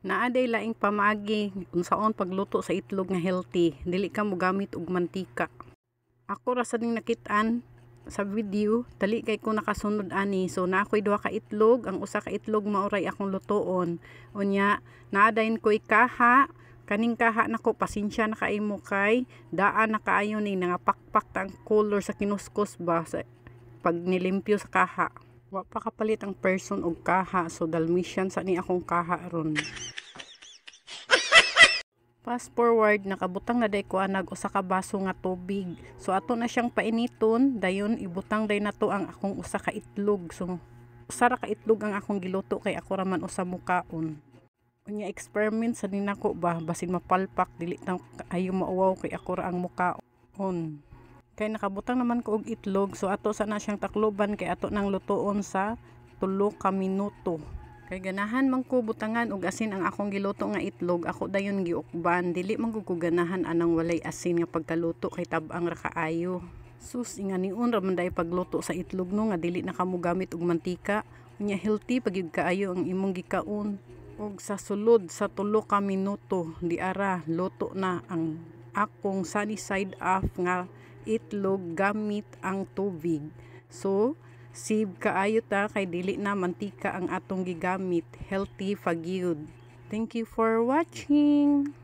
Naa day laing pamaagi unsaon pagluto sa itlog nga healthy. Dili ka mogamit og mantika. Ako ra sad ning nakit-an sa video, dali kay ko nakasunod ani. So naa ko'y duha ka itlog, ang usa ka itlog mao ray akong lutoon. Unya, naa dayon ko'y kaha. Kaning kaha nako, pasensya na kaayo mo kay daan na kaayo ni, nangapakpak ta ang color sa kinuskos ba sa pag nilimpyo sa kaha. Wa pa kapalit ang person og kaha, so Dalmatian sa ni akong kaha ron. Fast forward, nakabutang na day ko anag usa ka baso nga tubig. So ato na siyang painiton, dayon ibutang day nato ang akong usa ka itlog. So usa ra ka itlog ang akong giluto kay ako ra man usa mukaon. Unya, experiment sa ninako ba, basin mapalpak, dili ta ayo mauwaw kay ako ra ang mukaon. Kay nakabutang naman ko og itlog, so ato sa na siyang takluban kay ato nang lutoon sa 3 ka minuto. Kay ganahan man ko butangan og asin ang akong giluto nga itlog, ako dayon giukban. Dili man gud ko ganahan anang walay asin nga pagkaluto kay tab-ang ra kaayo. Sus, inganion ra man day pagluto sa itlog, no, nga dili na ka mogamit og mantika. Unya, healthy pa gyud kaayo ang imong gikaon. Og sa sulod sa 3 ka minuto, di ara luto na ang akong sunny side up nga itlog gamit ang tubig. So, save kaayo ta kay dili na mantika ang atong gigamit. Healthy pa gyud. Thank you for watching.